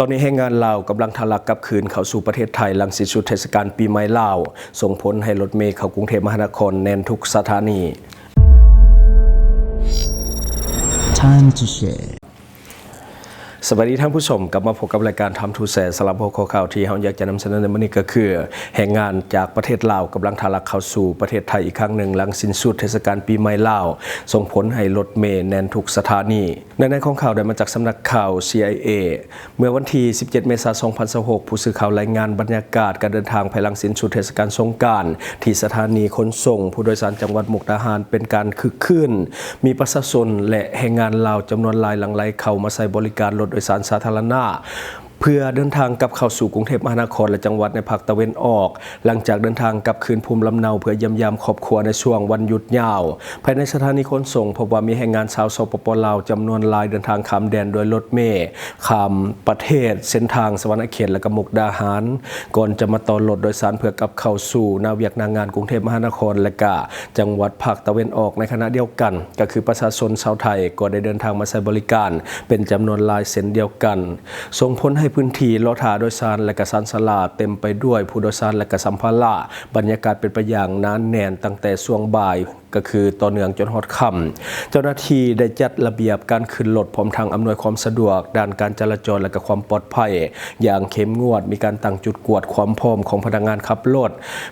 ຕອນນີ້ແຮງງານລາວກຳລັງທະລັກກັບຄືນເຂົ້າສູ່ປະເທດໄທ ຫຼັງສິ້ນສຸດເທດສະການປີໃໝ່ລາວ, ສົ່ງຜົນໃຫ້ລົດເມເຂົ້າກຸງເທບມະຫານະຄອນແໜ້ນທຸກສະຖານີ. Time to share. ສະບາຍດີທ່ານຜູ້ຊົມ, ກັບມາພົບກັບລາຍການ Time to Share. ສຳລັບຫົວຂໍ້ຂ່າວທີ່ເຮົາຢາກຈະນຳສະເໜີໃນມື້ນີ້ກໍຄື ແຮງງານຈາກປະເທດລາວກຳລັງທະລັກເຂົ້າສູ່ປະເທດໄທອີກຄັ້ງໜຶ່ງ ຫຼັງສິ້ນສຸດເທດສະການປີໃໝ່ລາວ, ສົ່ງຜົນໃຫ້ລົດເມແໜ້ນທຸກສະຖານີ. ເນື້ອໃນຂອງຂ່າວໄດ້ມາຈາກສຳນັກຂ່າວ ຊີໄອເອ. ເມື່ອວັນທີສິບເຈັດ ເມສາ ສອງພັນຊາວຫົກ, ຜູ້ສື່ຂ່າວລາຍງານບັນຍາກາດການເດີນທາງພາຍຫຼັງສິ້ນສຸດເທດສະການສົງການ ທີ່ສະຖານີຂົນສົ່ງຜູ້ໂດຍສານຈັງຫວັດມຸກດາຫານເປັນການຄຶກຄື້ນ, ມີປະຊາຊົນ ແລະ ແຮງງານລາວຈຳນວນຫຼາຍຫຼັ່ງໄຫຼເຂົ້າມາໃຊ້ບໍລິການລົດໂດຍສານສາທາລະນະ ເພື່ອເດີນທາງກັບເຂົ້າສູ່ກຸງເທບມະຫານະຄອນ ແລະ ຈັງຫວັດໃນພາກຕາເວັນອອກ. ຫຼັງຈາກເດີນທາງກັບຄືນພູມລຳເນົາເພື່ອຢ້ຽມຢາມຄອບຄົວໃນຊ່ວງວັນຢຸດຍາວ, ພາຍໃນສະຖານີຂົນສົ່ງພົບວ່າມີແຮງງານຊາວ ສປປ ລາວ ຈຳນວນຫຼາຍເດີນທາງຂ້າມແດນດ້ວຍລົດເມ ຂ້າມປະເທດເສັ້ນທາງສະຫວັນນະເຂດ ແລະ ກະມຸກດາຫານ, ກ່ອນຈະມາຕໍ່ລົດໂດຍສານເພື່ອກັບເຂົ້າສູ່ໜ້າວຽກໜ້າງານກຸງເທບມະຫານະຄອນ ແລະ ກະຈັງຫວັດພາກຕາເວັນອອກ. ໃນຂະນະດຽວກັນ, ກໍຄືປະຊາຊົນຊາວໄທກໍໄດ້ເດີນທາງມາໃຊ້ບໍລິການເປັນຈຳນວນຫຼາຍເຊັ່ນດຽວກັນ, ສົ່ງຜົນໃຫ້ພື້ນທີ່ລໍຖ້າໂດຍສານ ແລະ ກະຊານຊາລາເຕັມໄປດ້ວຍຜູ້ໂດຍສານ ແລະ ກະສຳພາລະ. ບັນຍາກາດເປັນໄປຢ່າງໜາແໜ້ນຕັ້ງແຕ່ຊ່ວງບ່າຍ ກໍຄືຕໍ່ເນື່ອງຈົນຮອດຄ່ຳ. ເຈົ້າໜ້າທີ່ໄດ້ຈັດລະບຽບການຂຶ້ນລົດ ພ້ອມທັງອຳນວຍຄວາມສະດວກດ້ານການຈະລາຈອນ ແລະ ກະຄວາມປອດໄພຢ່າງເຂັ້ມງວດ, ມີການຕັ້ງຈຸດກວດຄວາມພ້ອມຂອງພະນັກງານຂັບລົດ,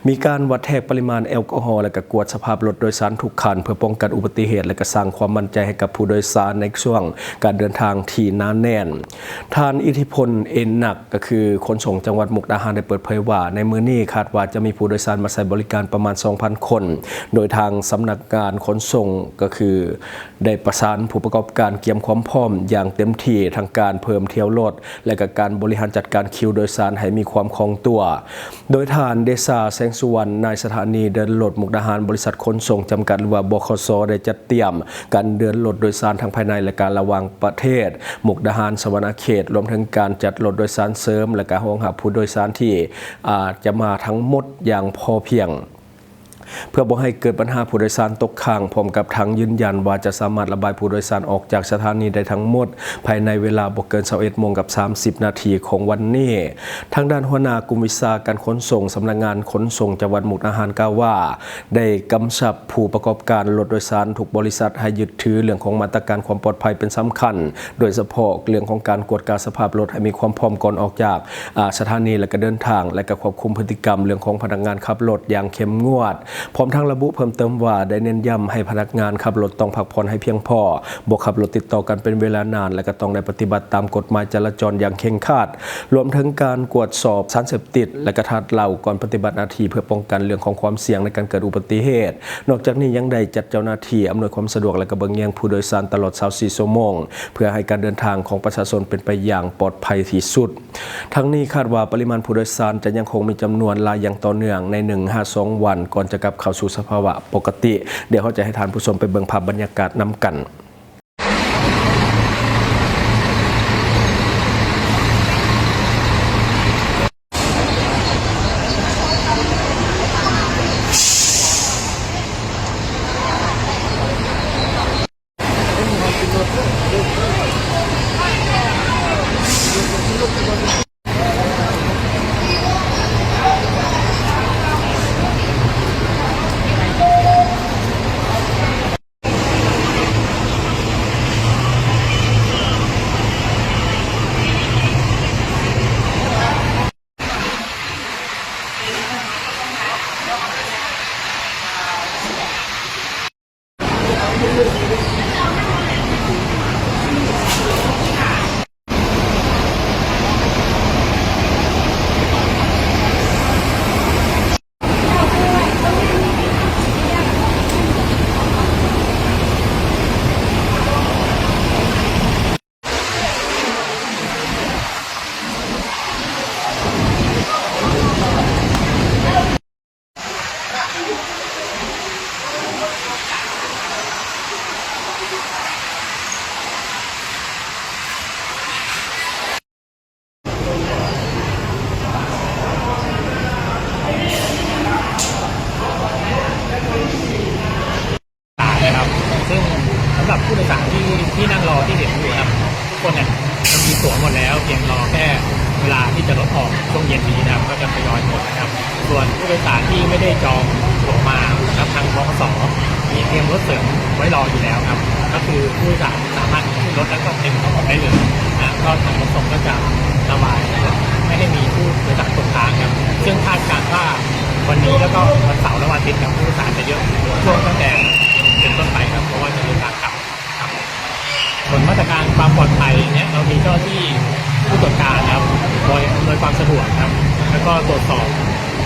ມີການວັດແທກປະລິມານແອລກໍຮໍ ແລະ ກະກວດສະພາບລົດໂດຍສານທຸກຄັນ ເພື່ອປ້ອງກັນອຸບັດຕິເຫດ ແລະ ກະສ້າງຄວາມໝັ້ນໃຈໃຫ້ກັບຜູ້ໂດຍສານໃນຊ່ວງການເດີນທາງທີ່ໜາແໜ້ນ. ທ່ານ ອິດທິພົນ ເອນນັກ ກໍຄືຂົນສົ່ງຈັງຫວັດມຸກດາຫານ ໄດ້ເປີດເຜີຍວ່າ ໃນມື້ນີ້ຄາດວ່າຈະມີຜູ້ໂດຍສານມາໃຊ້ບໍລິການປະມານສອງພັນຄົນ, ໂດຍທາງສຳນັກງານຂົນສົ່ງກໍຄືໄດ້ປະສານຜູ້ປະກອບການກຽມຄວາມພ້ອມຢ່າງເຕັມທີ່, ທັງການເພີ່ມຖ້ຽວລົດ ແລະ ກະການບໍລິຫານຈັດການຄິວໂດຍສານໃຫ້ມີຄວາມຄ່ອງຕົວ. ໂດຍທ່ານ ເດຊາ ແສງສຸວັນ ນາຍສະຖານີເດີນລົດມຸກດາຫານ ບໍລິສັດຂົນສົ່ງຈຳກັດ ຫຼືວ່າ ບຂສ ໄດ້ຈັດຕຽມການເດີນລົດໂດຍສານທັງພາຍໃນ ແລະ ກະລະຫວ່າງປະເທດ ມຸກດາຫານ ສະຫວັນນະເຂດ, ລວມເຖິງການຈັດລົດໂດຍສານເສີມ ແລະ ກະຮອງຮັບຜູ້ໂດຍສານທີ່ອາດຈະມາທັງໝົດຢ່າງພໍພຽງ, ເພື່ອບໍ່ໃຫ້ເກີດບັນຫາຜູ້ໂດຍສານຕົກຄ້າງ, ພ້ອມກັບທັງຢືນຢັນວ່າຈະສາມາດລະບາຍຜູ້ໂດຍສານອອກຈາກສະຖານີໄດ້ທັງໝົດ ພາຍໃນເວລາບໍ່ເກີນຊາວເອັດໂມງກັບສາມສິບນາທີຂອງວັນນີ້. ທາງດ້ານຫົວໜ້າກຸ່ມວິຊາການຂົນສົ່ງ ສຳນັກງານຂົນສົ່ງຈັງຫວັດມຸກດາຫານ ກ່າວວ່າ ໄດ້ກຳຊັບຜູ້ປະກອບການລົດໂດຍສານທຸກບໍລິສັດໃຫ້ຍຶດຖືເລື່ອງຂອງມາດຕະການຄວາມປອດໄພເປັນສຳຄັນ, ໂດຍສະເພາະເລື່ອງຂອງການກວດກາສະພາບລົດໃຫ້ມີຄວາມພ້ອມກ່ອນອອກຈາກ ອາ ສະຖານີ ແລະ ກະເດີນທາງ ແລະ ກະຄວບຄຸມພຶດຕິກຳເລື່ອງຂອງພະນັກງານຂັບລົດຢ່າງເຂັ້ມງວດ, ພ້ອມທັງລະບຸເພີ່ມເຕີມວ່າ ໄດ້ເນັ້ນຢ້ຳໃຫ້ພະນັກງານຂັບລົດຕ້ອງພັກຜ່ອນໃຫ້ພຽງພໍ, ບໍ່ຂັບລົດຕິດຕໍ່ກັນເປັນເວລານານ ແລະ ກະຕ້ອງໄດ້ປະຕິບັດຕາມກົດໝາຍຈະລາຈອນຢ່າງເຄັ່ງຄັດ, ລວມເຖິງການກວດສອບສານເສບຕິດ ແລະ ກະທາດເຫຼົ້າກ່ອນປະຕິບັດໜ້າທີ່ ເພື່ອປ້ອງກັນເລື່ອງຂອງຄວາມສ່ຽງໃນການເກີດອຸບັດຕິເຫດ. ນອກຈາກນີ້ຍັງໄດ້ຈັດເຈົ້າໜ້າທີ່ອຳນວຍຄວາມສະດວກ ແລະ ກະເບິ່ງແຍງຜູ້ໂດຍສານຕະຫຼອດຊາວສີ່ຊົ່ວໂມງ ເພື່ອໃຫ້ການເດີນທາງຂອງປະຊາຊົນເປັນໄປຢ່າງປອດໄພທີ່ສຸດ. ທັງນີ້ຄາດວ່າປະລິມານຜູ້ໂດຍສານຈະຍັງຄົງມີຈຳນວນຫຼາຍຢ່າງຕໍ່ເນື່ອງໃນໜຶ່ງຫາສອງວັນ ກ່ອນຈະກັບເຂົ້າສູ່ສະພາວະປົກກະຕິ. ດຽວເຮົາຈະໃຫ້ທ່ານຜູ້ຊົມໄປເບິ່ງພາບບັນຍາກາດນຳກັນ. ທີ່ຈະລົດອອກຊ່ວງເຢັນນີ້ນະຄັບ ກໍຈະທະຍອຍໝົດນະຄັບ. ສ່ວນຜູ້ໂດຍສານທີ່ໄມ່ໄດ້ຈອງຕົ໋ວມານະຄັບ ທາງ ບຂສ ມີຕຽມລົດເສີມໄວ້ລໍຢູ່ແລ້ວຄັບ. ກໍຄືຜູ້ໂດຍສານສາມາດຂຶ້ນລົດແລ້ວກໍເຕັມເຂົ້າອອກໄດ້ເລີຍນະ. ກໍທາງຂົນສົ່ງກໍຈະລະວາຍ ແລະ ໄມ່ໃຫ້ມີຜູ້ໂດຍສານຕົກຄ້າງຄັບ. ເຊິ່ງຄາດການວ່າວັນນີ້ ແລ້ວກໍວັນເສົາ ແລະ ວັນອາທິດນະຄັບ ຜູ້ໂດຍສານຈະເຍອະຊ່ວງຕັ້ງແຕ່ເປັນຕົ້ນໄປຄັບ ເພາະວ່າຈະເດີນທາງກັບ. ສ່ວນມາດຕະການຄວາມປອດໄພເນຍ ເຮົາມີເຈົ້າໜ້າທີ່ຜູ້ກວດການນະຄັບ ຄອຍອຳນວຍຄວາມສະດວກນະຄັບ ແລ້ວກໍຕົວຈສອບ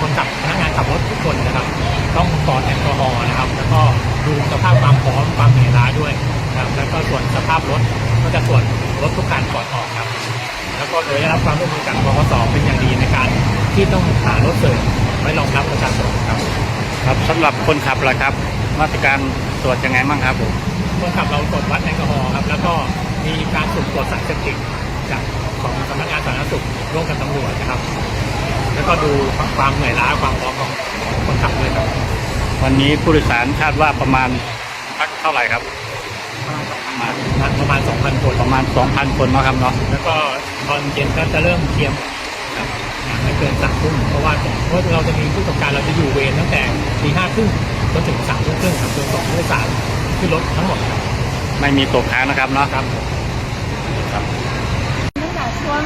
ຄົນຂັບ ພະນັກງານຂັບລົດທຸກຄົນນະຄັບ ຕ້ອງປອດແອລກໍຮໍນະຄັບ ແລ້ວກໍດູສະພາບຄວາມພ້ອມ ຄວາມເໝື່ອຍລ້າດ້ວຍນະຄັບ. ແລ້ວກໍສ່ວນສະພາບລົດ ກໍຈະກວດລົດທຸກຄັນກ່ອນອອກນະຄັບ. ແລ້ວກໍໂດຍໄດ້ຮັບຄວາມຮ່ວມມືຈາກ ບຂສ ເປັນຢ່າງດີໃນການທີ່ຕ້ອງຫາລົດເສີມໄວ້ຮອງຮັບປະຊາຊົນນະຄັບ. ຄັບ ສຳລັບຄົນຂັບລະຄັບ ມາດຕະການ ตรวจยังไงบ้างครับผม? ຄົນຂັບເຮົາກວດວັດແອລກໍຮໍນະຄັບ ແລ້ວກໍມີການສຸມກວດສານເສບຕິດຈາກ ຂອງສຳນັກງານສາທາລະນະສຸກ ຮ່ວມກັບຕຳຫຼວດນະຄັບ ແລ້ວກໍດູຄວາມເໝື່ອຍລ້າ ຄວາມພ້ອມຂອງ ຂອງຄົນຂັບດ້ວຍຄັບ. วันนี้ผู้โดยสารคาดว่าประมาณสักเท่าไหร่ครับ? ປະມານ ປະມານສອງພັນຄົນ ປະມານສອງພັນຄົນເນາະຄັບເນາະ. ແລ້ວກໍຕອນເຢັນກໍຈະເລີ່ມກຽມ ນະຄັບ ໄປເກີນສາມທຸ່ມ ເພາະວ່າ ເພາະເຮົາຈະມີຜູ້ປະກອບການ ເຮົາຈະຢູ່ເວນຕັ້ງແຕ່ຕີຫ້າຄຶ່ງຈົນເຖິງສາມທຸ່ມຄຶ່ງຄັບ ໂດຍສົ່ງຜູ້ໂດຍສານຂຶ້ນລົດທັງໝົດ. ไม่มีตกค้างนะครับเนาะ. ຄັບ ຄັບ ຕັ້ງແຕ່ຊ່ວງ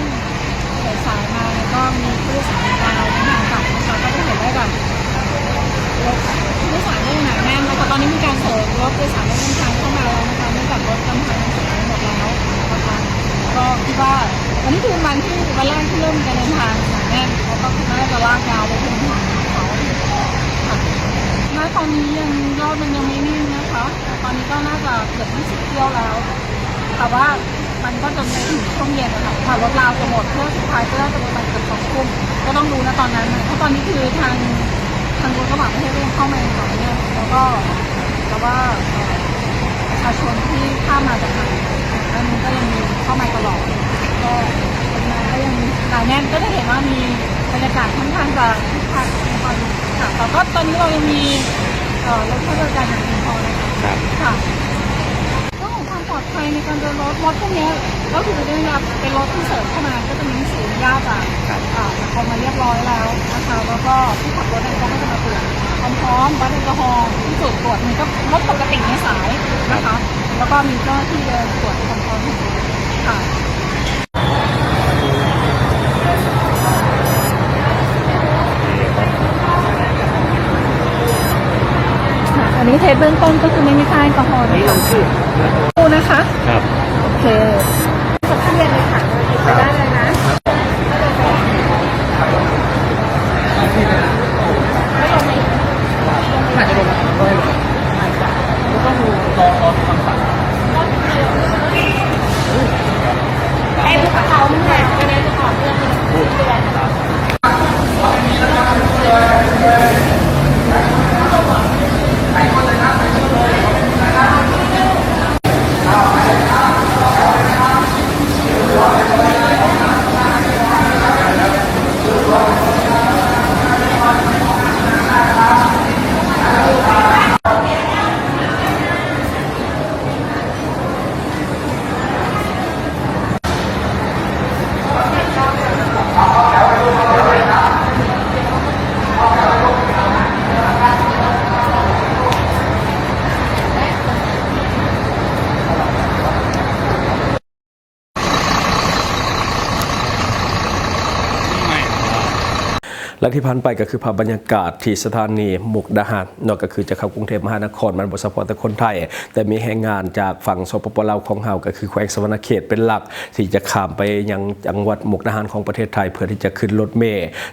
ສາຍໆມາ ແລ້ວກໍມີຜູ້ໂດຍສານລາວເດີນທາງກັບນະຄະ ກໍຈະເຫັນໄດ້ແບບ ລົດໂດຍສານຍັງໜາແໜ້ນນະຄະ. ຕອນນີ້ມີການເສີມລົດໂດຍສານເດີນທາງເຂົ້າມາແລ້ວນະຄະ ເນື່ອງຈາກລົດກຳລັງເຂົ້າມາໝົດແລ້ວນະຄະ. ກໍຄິດວ່າ ອັນນີ້ຄືວັນທີ່ ວັນແລກທີ່ເລີ່ມມີການເດີນທາງໜາແໜ້ນ ແລ້ວກໍຄິດວ່າໜ້າຈະລາກຍາວໄປເຖິງເສົາ ນະ. ຕອນນີ້ຍັງ ຍອດມັນຍັງໄມ່ນິ່ງນະຄະ ແຕ່ຕອນນີ້ກໍໜ້າຈະເກືອບຊາວກວ່າຖ້ຽວແລ້ວ ແຕ່ວ່າ ມັນກໍຈະໄປເຖິງຊ່ວງເຢັນນະຄະ ຖ້າລົດລາວຈະໝົດ ເພື່ອສຸດທ້າຍກໍໜ້າຈະປະມານເກືອບສອງທຸ່ມ ກໍຕ້ອງດູນະຕອນນັ້ນນະ. ເພາະຕອນນີ້ຄືທາງ ທາງລົດກະບະປະເທດເຮົາເຂົ້າມາຢ່າງຕໍ່ເນື່ອງ ແລ້ວກໍ ແຕ່ວ່າ ເອີ ປະຊາຊົນທີ່ຂ້າມມາຈາກທາງດ້ານນັ້ນກໍຍັງມີເຂົ້າມາຕະຫຼອດ ກໍປະມານກໍຍັງໜາແໜ້ນ ກໍຈະເຫັນວ່າມີບັນຍາກາດຂ້ອນຂ້າງຈະຄຶກຄັກໃນຕອນນີ້. ແຕ່ກໍຕອນນີ້ເຮົາຍັງມີ ເອີ ລົດໃຫ້ບໍລິການຢ່າງພຽງພໍນະຄະ. ເລື່ອງຂອງຄວາມປອດໄພໃນການເດີນລົດ ລົດພວກເນີ້ຍກໍຄືເນື່ອງຈາກເປັນລົດທີ່ເສີມເຂົ້າມາ ກໍຈະມີໜັງສືອະນຸຍາດຈາກ ອ່າ ຈາກກົມມາຮຽບຮ້ອຍແລ້ວນະຄະ. ແລ້ວກໍຜູ້ຂັບລົດເອງກໍຈະມາກວດຄວາມພ້ອມ ວັດແອລກໍຮໍທີ່ຈຸດກວດເໝືອນກັບລົດປົກກະຕິໃນສາຍນະຄະ. ແລ້ວກໍມີເຈົ້າໜ້າທີ່ເດີນກວດຄວາມພ້ອມຂອງລົດ. ອັນນີ້ເທສເບື້ອງຕົ້ນກໍຄືໄມ່ມີຄ່າແອລກໍຮໍນະຄະ. ດູນະຄະ. ຄັບ ໂອເຄ ສະເພາະເຢັນເລີຍຄ່ະ ໄປໄດ້ເລີຍນະ. ແລະທີ່ຜ່ານໄປກໍຄືພາບບັນຍາກາດທີ່ສະຖານີມຸກດາຫານເນາະ ກໍຄືຈະເຂົ້າກຸງເທບມະຫານະຄອນ ມັນບໍ່ສະເພາະແຕ່ຄົນໄທ ແຕ່ມີແຮງງານຈາກຝັ່ງ ສປປ ລາວ ຂອງເຮົາ ກໍຄືແຂວງສະຫວັນນະເຂດເປັນຫຼັກ ທີ່ຈະຂ້າມໄປຍັງຈັງຫວັດມຸກດາຫານຂອງປະເທດໄທ ເພື່ອທີ່ຈະຂຶ້ນລົດເມ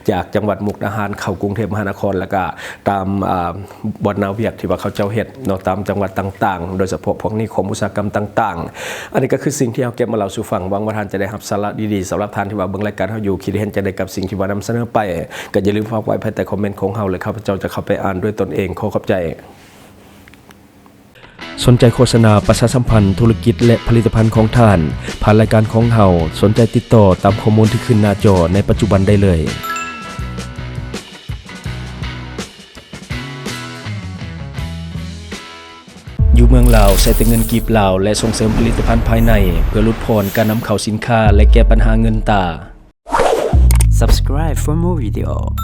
ຈາກຈັງຫວັດມຸກດາຫານເຂົ້າກຸງເທບມະຫານະຄອນ ແລ້ວກໍຕາມ ອ່າ ບ່ອນໜ້າວຽກທີ່ວ່າເຂົາເຈົ້າເຮັດເນາະ ຕາມຈັງຫວັດຕ່າງໆ ໂດຍສະເພາະພວກນິຄົມອຸດສາຫະກຳຕ່າງໆ. ອັນນີ້ກໍຄືສິ່ງທີ່ເຮົາເກັບມາເລົ່າສູ່ຟັງ ຫວັງວ່າທ່ານຈະໄດ້ຮັບສາລະດີໆ. ສຳລັບທ່ານທີ່ວ່າເບິ່ງລາຍການເຮົາຢູ່ ຄິດເຫັນຈັ່ງໃດກັບສິ່ງທີ່ວ່ານຳສະເໜີໄປ ກໍຢ່າລືມຝາກໄວ້ພາຍໃຕ້ຄອມເມັນຂອງເຮົາ ແລະ ຂ້າພະເຈົ້າຈະເຂົ້າໄປອ່ານດ້ວຍຕົນເອງ. ຂໍຂອບໃຈ. ສົນໃຈໂຄສະນາປະຊາສຳພັນທຸລະກິດ ແລະ ຜະລິດຕະພັນຂອງທ່ານ ຜ່ານລາຍການຂອງເຮົາ, ສົນໃຈຕິດຕໍ່ຕາມຂໍ້ມູນທີ່ຂຶ້ນໜ້າຈໍໃນປັດຈຸບັນໄດ້ເລີຍ. ຢູ່ເມືອງລາວ ໃຊ້ແຕ່ເງິນກີບລາວ ແລະ ສົ່ງເສີມຜະລິດຕະພັນພາຍໃນ ເພື່ອຫຼຸດຜ່ອນການນຳເຂົ້າສິນຄ້າ ແລະ ແກ້ບັນຫາເງິນຕາ. Subscribe for more video.